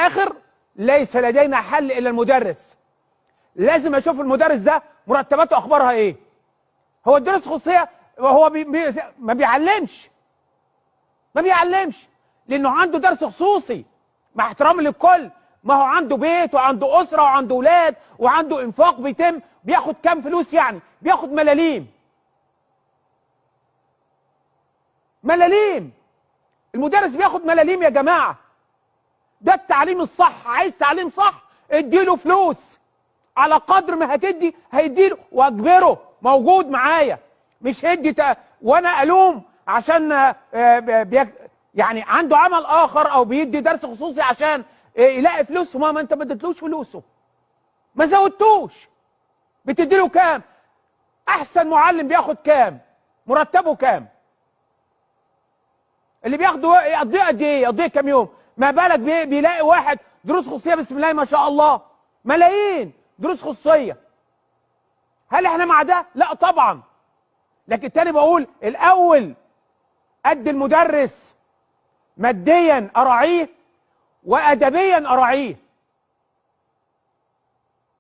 الاخر ليس لدينا حل الا المدرس. لازم اشوف المدرس ده مرتباته اخبارها ايه. هو الدروس الخصوصية هو بي بي ما بيعلمش، ما بيعلمش لانه عنده درس خصوصي، مع احترامي للكل، ما هو عنده بيت وعنده اسره وعنده اولاد وعنده انفاق بيتم، بياخد كام فلوس يعني؟ بياخد ملاليم، ملاليم. المدرس بياخد ملاليم يا جماعة. ده التعليم الصح. عايز تعليم صح اديله فلوس على قدر ما هتدي هيديله، واجبره موجود معايا، مش هدي وانا الوم عشان يعني عنده عمل اخر او بيدي درس خصوصي عشان يلاقي فلوسه. ما انت ما اديتلوش فلوسه، ما زودتوش، بتديله كام؟ احسن معلم بياخد كام؟ مرتبه كام؟ اللي بياخده يقضيه قد ايه؟ يقضيه كام يوم؟ ما بالك بيلاقي واحد دروس خصوصية بسم الله ما شاء الله ملايين دروس خصوصية. هل احنا مع ده؟ لا طبعا. لكن تاني بقول، الاول قد المدرس ماديا اراعيه وادبيا اراعيه.